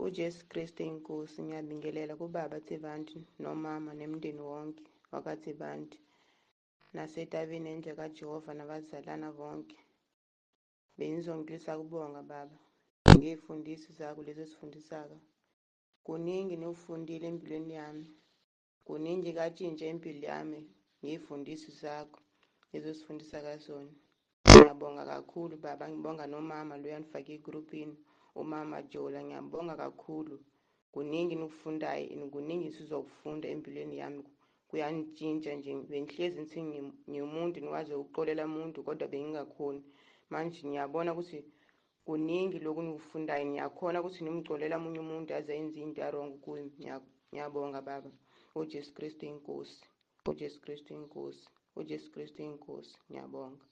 UJesu Kristu inkosi. Ngiyabingelela kubaba Thivanti nomama nemndeni wonke wakaThivanti nasetabeni endle kaJehova nabazalana bonke. Bengizongilisa kubonga baba ngey'fundiso zakho lezi ozifundisako. Kuningi nokufundile empilweni yami, kuningi katshintsha impilo yami ngey'fundiso zakho lezi ozifundisa kazona. Ngiyabonga kakhulu baba, ngibonga nomama loya nifake egrupini, umama Jola, ngiyabonga kakhulu. Kuningi nikufundayo and kuningi sizokufunda empilweni yami, kuyanitshintsha nje. Bengihlezi ngithi ngiwumuntu ngikwazi ukuxolela umuntu kodwa bengingakhoni. Manje ngiyabona ukuthi kuningi lokhu nikufundayo, ngiyakhona ukuthi nimcolela omunye umuntu aze enze into a-wrong kuyo. Ngiyabonga baba. UJesu Kristu inkosi, uJesu Kristu inkosi, uJesu Kristu inkosi. Ngiyabonga.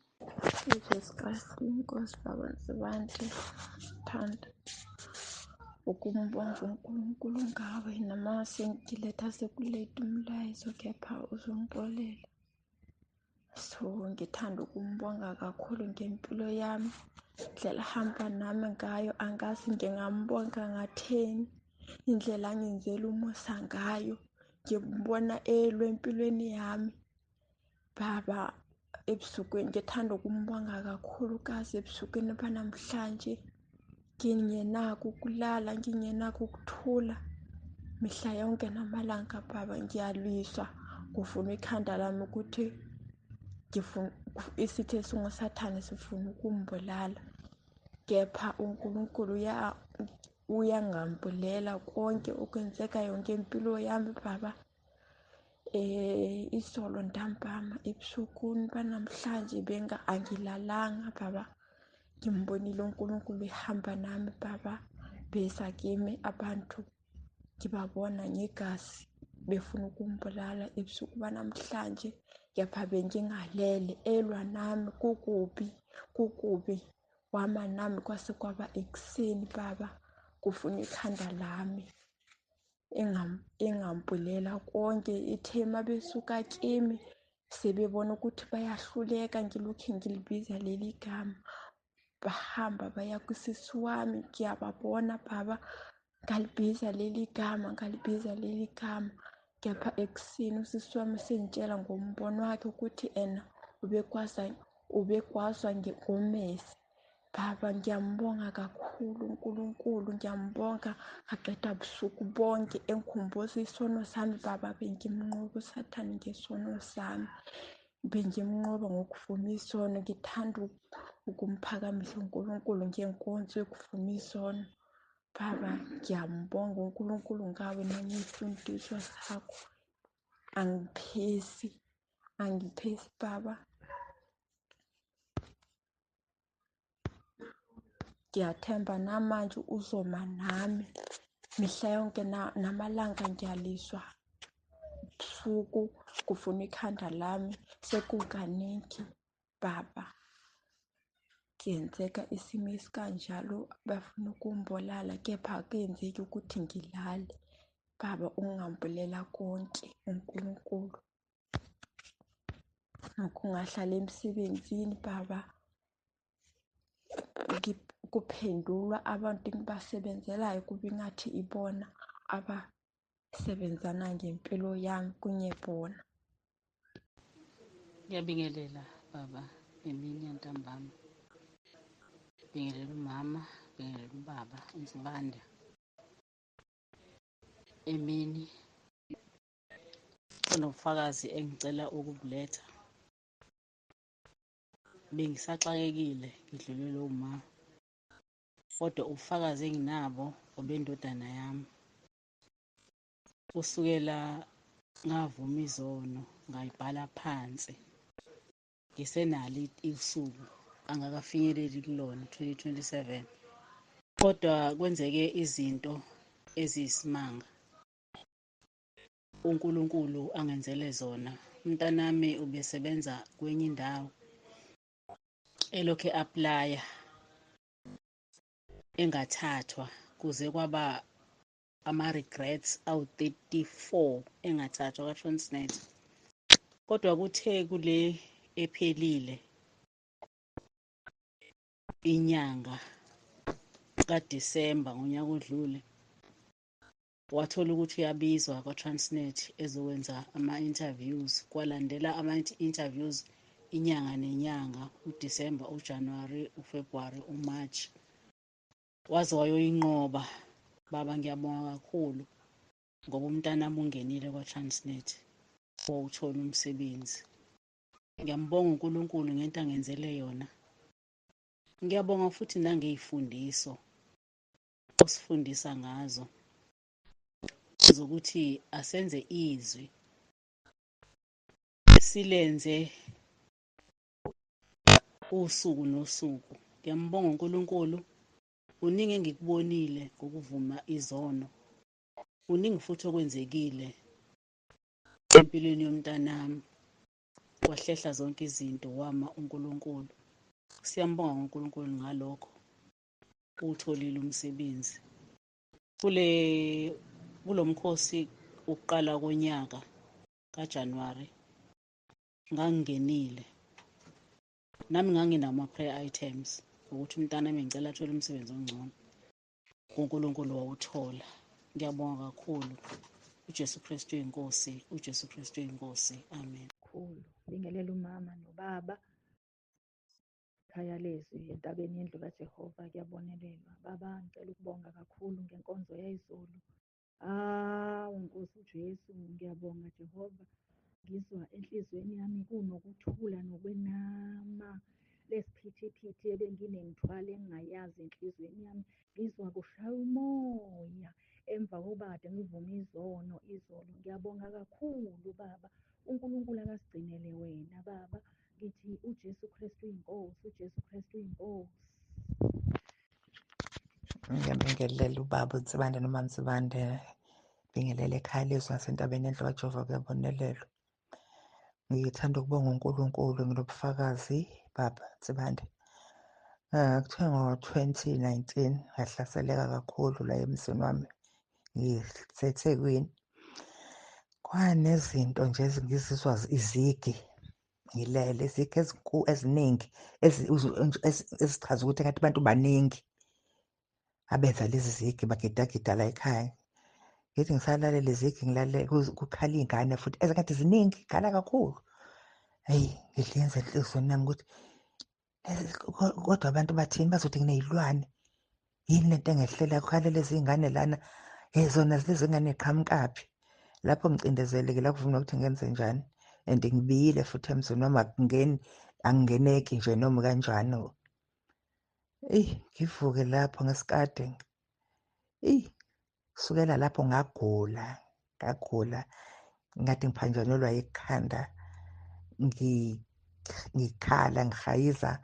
UJesu Kristu inkosi. Baba Nsibande, thanda ukumbonga uNkulunkulu ngawe noma sengiletha sekulate umlayezo, kepha uzongixolela. So ngithanda ukumbonga kakhulu ngempilo yami, indlela ahamba nami ngayo, angazi ngingambonga ngatheni, indlela angenzela umusa ngayo, ngimbona elwa empilweni yami baba. Ebusukwini ngithanda ukumbonga kakhulukazi ebusukwini banamhlanje, ngingenako ukulala, ngingenako ukuthula mihla yonke namalanga baba, ngiyalwiswa kufuna ikhanda lami ukuthi ngifuna isitha esingusathane sifuna ukumbulala, kepha uNkulunkulu uyangambulela konke okwenzeka yonke impilo yami baba. Izolo ntambama ebusukwini banamhlanje benga angilalanga baba, ngimbonile uNkulunkulu ehamba nami baba, beza kimi abantu ngibabona ngegazi befuna ukumbulala ebusuku banamhlanje, kepha bengingalele, elwa nami kukubi kukubi, wama nami kwase kwaba ekuseni baba, kufuna ikhanda lami engambulela konke. Ithe mabesuka kimi sebebona ukuthi bayahluleka, ngilokhu ngilibiza leli gama, bahamba baya kusisi wami, ngiyababona baba, ngalibiza leli gama, ngalibiza leli gama, kepha ekuseni usisi wami sengitshela ngombono wakhe ukuthi ena ubekwazwa ngomese. Baba, ngiyambonga kakhulu uNkulunkulu, ngiyambonga ngaqeda busuku bonke engikhumbuza isono sami baba, bengimnqoba uSathane ngesono sami, bengimnqoba ngokuvuma isono. Ngithanda ukumphakamisa uNkulunkulu ngenkonzo yokuvuma isono baba. Ngiyambonga uNkulunkulu ngawe nangesimfundiso sakho, angiphesi angiphesi baba. Ngiyathemba namanje uzoma nami mihla yonke namalanga, ngiyalizwa busuku kufuna ikhanda lami sekukaningi baba, kuyenzeka isimo esikanjalo, bafuna ukumbulala kepha akuyenzeki ukuthi ngilale baba, ungambulela konke uNkulunkulu. Nokungahlali emsebenzini baba, kuphendulwa abantu engibasebenzelayo kube ngathi ibona abasebenzana ngempilo yami kunye bona. Ngiyabingelela baba emini yantambama. Bingelela umama, bingelela ubaba uNsibande. Emini kunobufakazi engicela ukubuletha. Bengisaxakekile ngidlulelwe uma, kodwa ubufakazi enginabo obendodana yami. Kusukela ngavuma izono ngayibhala phansi, ngisenalo usuku angakafinyeleli kulona 2027, kodwa kwenzeke izinto eziyisimanga uNkulunkulu angenzele zona. Umntanami ubesebenza kwenye indawo elokhu e-aplaya engathathwa kuze kwaba ama-regrets awu-34 engathathwa ka-Transnet, kodwa kuthe kule ephelile inyanga kaDisemba ngonyaka odlule Wathola ukuthi uyabizwa kwa-Transnet ezokwenza ama-interviews. Kwalandela ama-interviews inyanga nenyanga, uDisemba, uJanuwari, uFebruwari, uMarch, waze wayoyinqoba. Baba, ngiyabonga kakhulu ngoba umntanami ungenile kwa-Transnet, wawuthola umsebenzi. Ngiyambonga uNkulunkulu ngento angenzele yona. Ngiyabonga futhi nangey'fundiso osifundisa ngazo zokuthi asenze izwi, silenze usuku nosuku. Ngiyambonga uNkulunkulu, kuningi engikubonile ngokuvuma izono, kuningi futhi okwenzekile empilweni yomntanami, kwahlehla zonke izinto, wama uNkulunkulu. Siyambonga uNkulunkulu ngalokho, uwutholile umsebenzi. Kulo mkhosi ukuqala konyaka kaJanuwari ngangingenile, nami nganginama-prayer items ukuthi umntanami ngicela athole umsebenzi ongcono. UNkulunkulu wawuthola. Ngiyabonga kakhulu. UJesu Kristu uyinkosi, uJesu Kristu uyinkosi. Amen. Khulu. Bingelela umama nobaba. Ekhaya lezwi entabeni yendlu kaJehova kuyabonelelwa. Baba, ngicela ukubonga kakhulu ngenkonzo yayizolo. Hawu Nkosi uJesu, ngiyabonga Jehova. Ngizwa enhliziyweni yami kunokuthula nokwenama. Lesiphithiphithi ebenginemithwalo engingayazi enhliziyweni yami, ngizwa kushaya umoya emva kokuba kade ngivume izono izolo. Ngiyabonga kakhulu Baba. uNkulunkulu akasigcinele wena Baba. Ngithi uJesu Kristu uyinkosi, uJesu Kristu uyinkosi. Ngiyabingelela ubaba uNsibande noma Nsibande, bingelele ekhaya lezwi nasentabeni yendlu kaJehova kuyabonelelwa. Ngithanda ukubonga uNkulunkulu ngilobufakazi baba Nsibande. Kuthiwa ngo-2019 ngahlaseleka kakhulu la emzini wami ngiseThekwini. Kwanezinto nje ngizizwa izigi ngilele, izigi eziningi ezichaza ukuthi ngathi abantu baningi abenza lezi zigi, bagidagida la ekhaya. Ngithi ngisalalela izigi, ngilalele kukhala iy'ngane futhi ezingathi ziningi, khala kakhulu. Hheyi, ngidlenze enhliziyweni yami ukuthi kodwa abantu bathini, bazothi nginey'lwane yini lento engehlela, kukhala lezi iy'ngane lana, hey zona lezi ngane y'qhamukaphi. Lapho ngicindezelekile, akuvumi ukuthi ngenze njani, and ngibiyile futhi emzini wami, akungeni, angingeneki nje noma kanjani. Eyi, ngivuke lapho ngesikade, eyi kusukela lapho ngagula, ngagula ngathi ngiphanjanelwa ikhanda, ngikhala, ngihayiza,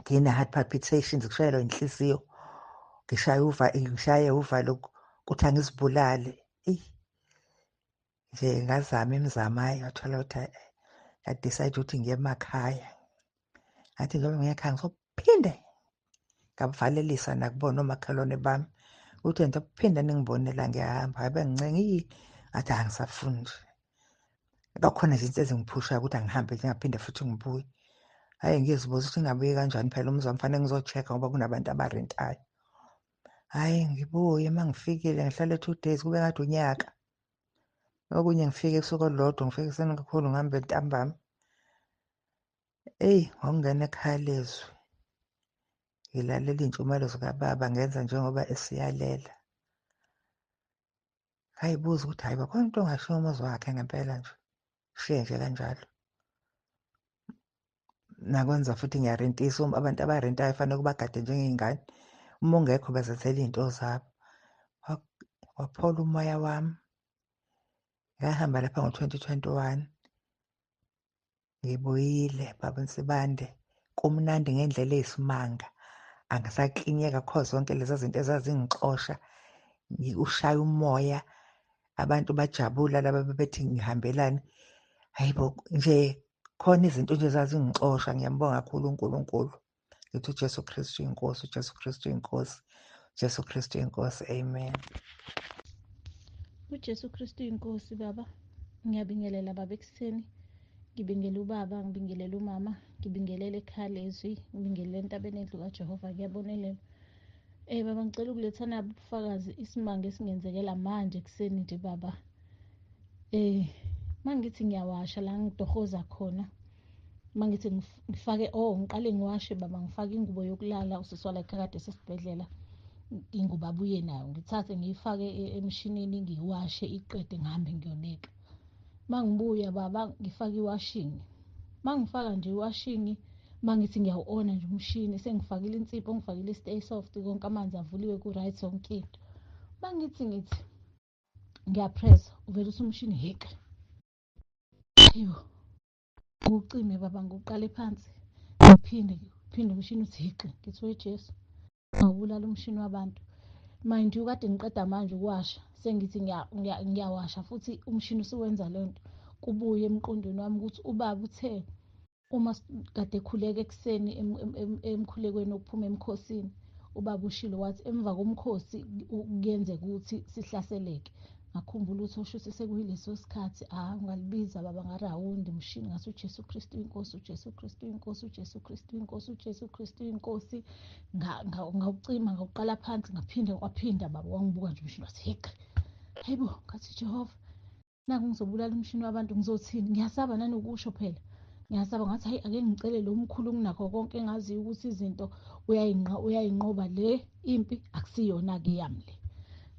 ngine-heart palpitations, ngishayelwa inhliziyo, ngishaye ngishaye uvalo ukuthi angizibulale. Eyi nje ngazama imizamo, hhayi ngathola ukuthi nga-decide ukuthi ngiye emakhaya. Ngathi njengoba ngiye ekhaya ngizophinde ngabavalelisa nakubona omakhelwane bami ukuthi ngizophinde ningibone la ngiyahamba. Hhayi bengincenga, iyi ngathi angisafuni nje. Kwakhona nje izinto ezingiphushayo ukuthi angihambe nje ngingaphinde futhi ngibuye. Hhayi ngizibuza ukuthi ngingabuyi kanjani phela umuzi wami, fanele ngizo-check-a ngoba kunabantu abarentayo. Hhayi ngibuye uma ngifikile ngihlale 2 days kube ngathi unyaka. Okunye ngifike ebusuku olulodwa, ngifike ekuseni kakhulu, ngihambe ntambama. Eyi ngokungena ekhaya lezwi, ngilalela iy'ntshumayelo zikababa, ngenza njengoba esiyalela. Ngayibuza ukuthi hhayi bakhona umuntu ongashiya umuzi wakhe ngempela nje, ushiye nje kanjalo. Nakwenza futhi ngiyarentisa, abantu abarentayo fanele ubagade njengey'ngane, uma ungekho bazenzela iy'nto zabo. Waphola umoya wami. Ngahamba lapha ngo-2021, ngibuyile baba Nsibande, kumnandi ngendlela eyisimanga. Angisaklinyeka kho zonke lezi zinto ezazingixosha, ushaya umoya, abantu bajabula laba bebethi ngihambelani. Hayi bo, nje khona izinto nje ezazingixosha. Ngiyambonga kakhulu uNkulunkulu. Ngithi uJesu Kristu inkosi, uJesu Kristu inkosi, uJesu Kristu inkosi. Amen. UJesu Kristu inkosi baba. Ngiyabingelela baba ekuseni. Ngibingelela ubaba, ngibingelela umama, ngibingelela ekhaya lezwi, ngibingelela entabeni endlu kaJehova, kuyabonelela. Baba, ngicela ukuletha nabo ubufakazi, isimanga esingenzekela manje ekuseni nje baba. Mangithi ngiyawasha la ngidohoza khona, mangithi ngifake ngiqale ngiwashe baba, ngifake ingubo yokulala usisi wakhe kade esesibhedlela, ingubo abuye nayo, ngithathe ngiyifake emshinini ngiyiwashe iqede ngihambe ngiyoneka. Mangibuya baba ngifake iwashing, mangifaka nje iwashing, mangithi ngiyawu-ona nje umshini, sengifakile insipho, ngifakile i-stay soft, konke amanzi avuliwe ku-right yonke into. Mangithi ngithi ngiyapressa, uvele uthi umshini heke. Hayibo, ngiwucime baba, ngiwuqale phansi, ngiphinde phinde umshini uthi hiqi. Ngithi we Jesu, ngawubulala umshini wabantu. Mind you, kade ngiqeda manje ukuwasha, sengithi ngiyawasha futhi umshini usuwenza leyo nto. Kubuye emqondweni wami ukuthi ubaba uthe uma kade ekhuleka ekuseni emkhulekweni okuphuma emkhosini, ubaba ushilo wathi emva komkhosi kuyenzeka ukuthi sihlaseleke. Ngakhumbula ukuthi osho ukuthi sekuyileso sikhathi, ungalibiza baba ngarawundi umshini, ngathi uJesu Kristu inkosi, uJesu Kristu inkosi, uJesu Kristu inkosi, uJesu Kristu inkosi. Ngawucima, ngawuqala phansi, ngaphinda kwaphinda baba, wangibuka nje umshini wathi heke. Hayibo, ngathi Jehova, naku ngizobulala umshini wabantu, ngizothini? Ngiyasaba nanokusho phela, ngiyasaba. Ngathi hayi, ake ngicele lo mkhulu kunakho konke engaziyo ukuthi izinto uyayinqoba le impi, akusiyona-ke yami le.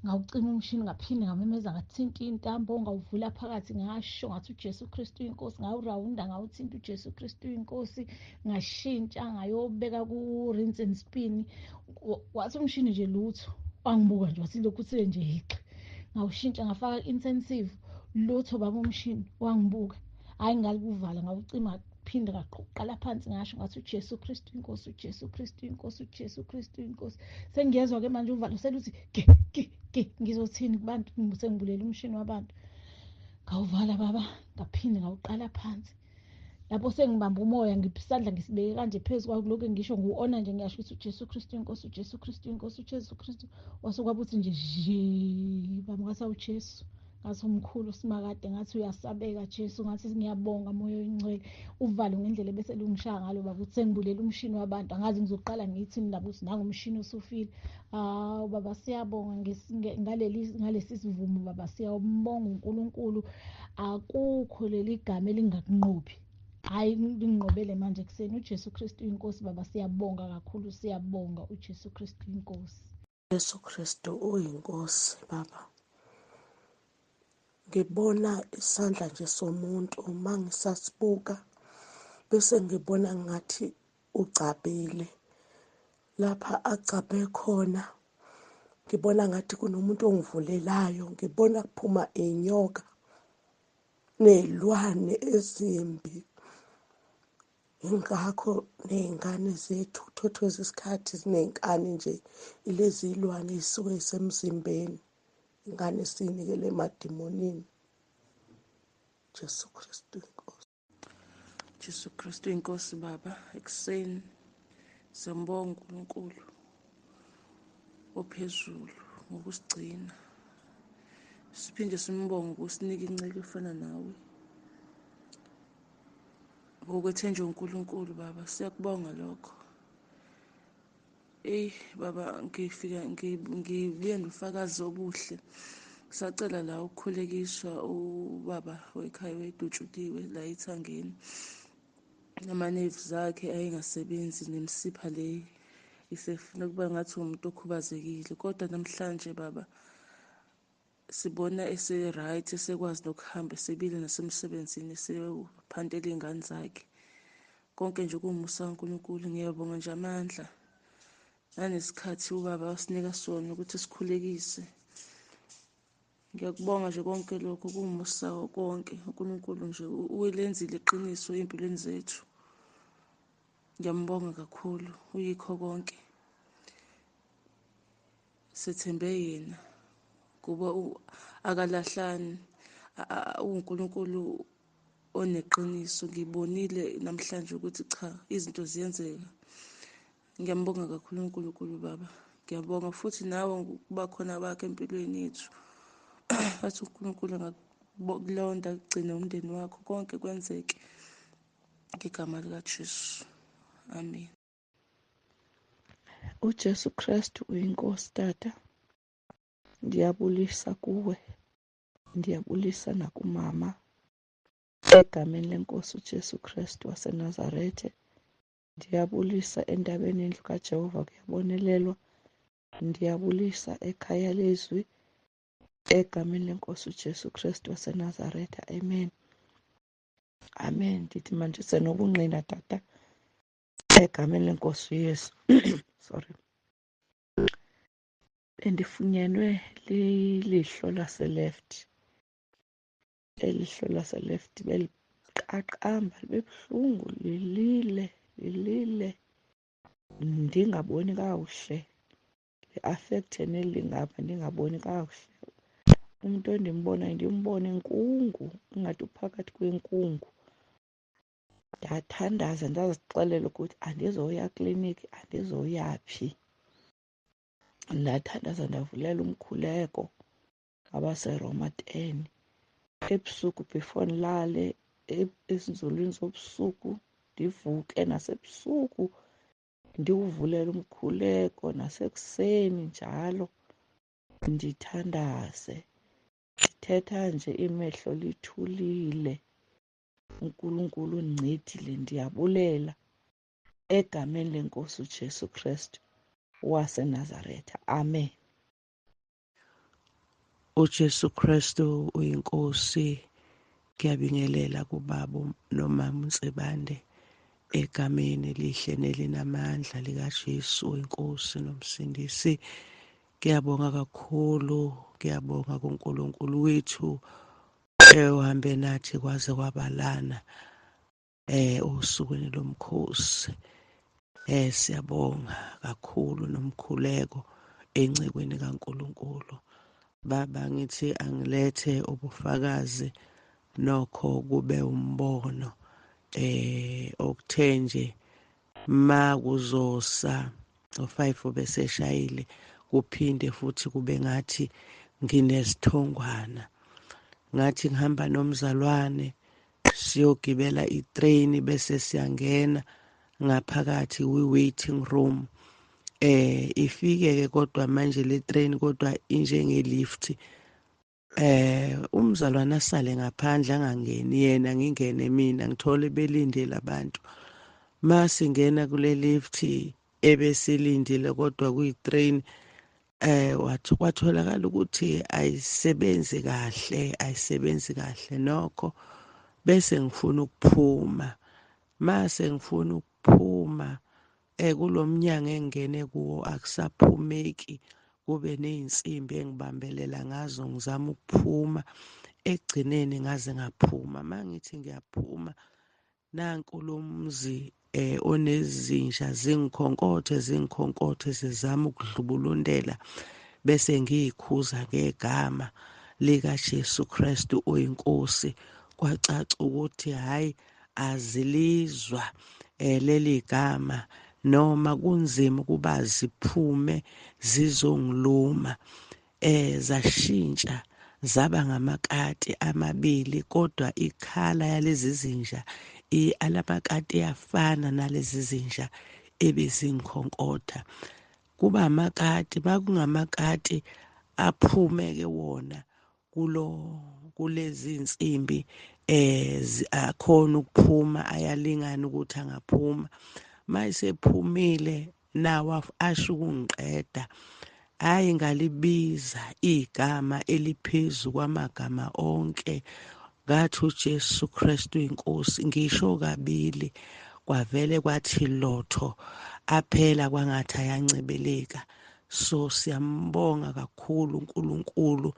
Ngawucima umshini, ngaphinde ngamemeza, ngathinta intambo, ngawuvula phakathi, ngasho ngathi uJesu Kristu inkosi, ngawurawunda, ngawuthinta uJesu Kristu inkosi, ngashintsha ngayobeka ku-rinse and spin. Wathi umshini nje lutho, wangibuka nje wathi lokhu uthe nje hiqi. Ngawushintsha ngafaka intensive, lutho baba, umshini wangibuka. Hhayi, ngalikuvala, ngawucima, phinde ngaqala phansi, ngasho ngathi uJesu Kristu inkosi, uJesu Kristu inkosi, uJesu Kristu inkosi. Sengiyezwa-ke manje uvalo seluthi ge ge ge, ngizothini kubantu, sengibulela umshini wabantu. Ngawuvala baba, ngaphinde ngawuqala phansi. Lapho sengibamba umoya, ngisandla ngisibeke kanje phezu kwawo, lokhu ngisho ngiwu-ona nje, ngiyasho ukuthi uJesu Kristu inkosi, uJesu Kristu inkosi, uJesu Kristu. Wase kwabuthi nje zhi baba, ngathi awuJesu, ngathi umkhulu simakade, ngathi uyasabeka Jesu, ngathi ngiyabonga moya oyingcwele. Uvalo ngendlela ebese lungishaya ngalo baba, ukuthi sengibulela umshini wabantu, angazi ngizoqala ngiyithini labo ukuthi nangu umshini usufile. Hawu baba, siyabonga ngalesi sivumo baba, siyabonga uNkulunkulu. Akukho leli gama elingakunqobi, hhayi linginqobele manje ekuseni. uJesu Kristu inkosi baba, siyabonga kakhulu, siyabonga uJesu Kristu inkosi. Jesu Kristu uyinkosi baba. Ngibona isandla nje somuntu uma ngisasibuka, bese ngibona ngathi ugcabile. Lapha agcabe khona ngibona ngathi kunomuntu ongivulelayo, ngibona kuphuma inyoka nezilwane ezimbi. Ingakho ney'ngane zethu thothweza isikhathi ziney'nkani nje, ilezi iy'lwane ey'suke y'semzimbeni, ingane siyinikele emadimonini. Jesu Kristu inkosi. Jesu Kristu inkosi baba, ekuseni siyambonga uNkulunkulu ophezulu ngokusigcina, siphinde simbonge ukusinika inceke efana nawe ngokwethenjwa uNkulunkulu baba, siyakubonga lokho. Eyi baba, ngifika ngibuye nobufakazi obuhle. Sacela la ukukhulekiswa ubaba wekhaya wedutshuliwe la ethangeni, ama-nerves akhe ayengasebenzi nemisipha le isefuna ukuba ngathi umuntu okhubazekile. Kodwa namhlanje baba sibona ese-right, esekwazi nokuhamba, esebile nasemsebenzini, esephantela iy'ngane zakhe. Konke nje kuwumusa kaNkulunkulu. Ngiyabonga nje amandla nanesikhathi ubaba wasinika sona ukuthi sikhulekise. Ngiyakubonga nje konke lokho kuwumusa konke. uNkulunkulu nje uyilenzile iqiniso ey'mpilweni zethu. Ngiyambonga kakhulu, uyikho konke. Sethembe yena kuba akalahlani, uNkulunkulu oneqiniso. Ngibonile namhlanje ukuthi cha, izinto ziyenzeka. Ngiyambonga kakhulu uNkulunkulu baba. Ngiyabonga futhi nawe ngokuba khona kwakhe empilweni yethu. Athi uNkulunkulu angakulonda, akugcine umndeni wakho, konke kwenzeke ngegama likaJesu. Amen. UJesu Kristu uyiNkosi Tata. Ndiyabulisa kuwe, ndiyabulisa nakumama egameni lenkosi uJesu Kristu waseNazarethe. Ndiyabulisa entabeni yendlu kaJehova kuyabonelelwa. Ndiyabulisa ekhaya lezwi egameni lenkosi uJesu Kristu waseNazaretha. Amen. Amen. Ndithi mandise nobungqina tata egameni lenkosi uYesu. Sorry. Bendifunyenwe lilihlo laseleft. Elihlo laseleft beliqaqamba libe buhlungu lilile lilile ndingaboni kakuhle liafekthe neli ngapha ndingaboni kakuhle. Umntu endimbonayo ndimbone nkungu ingathi uphakathi kwenkungu. Ndathandaza ndazixelela ukuthi andizoya kliniki andizoya phi. Ndathandaza ndavulela umkhuleko wabaseRoma 10 ebusuku before ndilale ezinzulwini zobusuku ndivuke nasebusuku ndiwuvulele umkhuleko nasekuseni njalo ndithandaze. Ndithetha nje imehlo lithulile, uNkulunkulu undincedile, ndiyabulela egameni lenkosi uJesu Kristu waseNazaretha. Amen. UJesu Kristu uyiNkosi. Ngiyabingelela kubaba nomama uNsibande egameni elihle nelinamandla likaJesu inkosi nomsindisi. Ngiyabonga kakhulu, ngiyabonga kuNkulunkulu wethu ohambe nathi kwaze kwabalana osukwini lomkhosi. Siyabonga kakhulu nomkhuleko encekweni kaNkulunkulu. Baba ngithi angilethe ubufakazi nokho kube umbono okuthe nje makuzosa u5 beseshayile kuphinde futhi kube ngathi nginesithongwana. Ngathi ngihamba nomzalwane siyogibela itrain bese siyangena ngaphakathi kwi-waiting room. Ifike ke kodwa manje le train kodwa injenge lift. Umzalwane asale ngaphandle angangeni yena, ngingene mina ngithole belindile abantu. Masingena kule lift ebesilindile kodwa kuyi-train kwatholakala ukuthi ayisebenzi kahle, ayisebenzi kahle nokho. Bese ngifuna ukuphuma, mase ngifuna ukuphuma kulomnyango engingene kuwo akusaphumeki, kube ney'nsimbi engibambelela ngazo ngizama ukuphuma. Ekugcineni ngaze ngaphuma. Mangithi ngiyaphuma nanku lo mzi onezinja zingikhonkothe zingikhonkothe zizama ukudlubulundela, bese ngiyikhuza ngegama likaJesu Kristu oyinkosi. Kwacaca ukuthi hhayi azilizwa leli gama, noma kunzima ukuba ziphume zizongiluma. Zashintsha zaba ngamakati amabili, kodwa ikhala yalezi zinja alamakati iyafana nalezi zinja ebezingikhonkotha. Kuba amakati, makungamakati aphume-ke wona kulo kulezi nsimbi akhona ukuphuma, ayalingana ukuthi angaphuma. Mayisephumile nawo asho ukungiqeda. Hhayi ngalibiza igama eliphezu kwamagama onke, ngathi uJesu Kristu inkosi, ngisho kabili kwavele kwathi lotho aphela kwangathi ayancebeleka. So siyambonga kakhulu uNkulunkulu,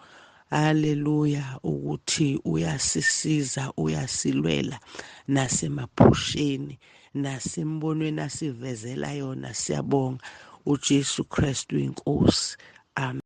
haleluya, ukuthi uyasisiza, uyasilwela nasemaphusheni nasembonweni asivezela yona. Siyabonga uJesu Kristu inkosi. Amen.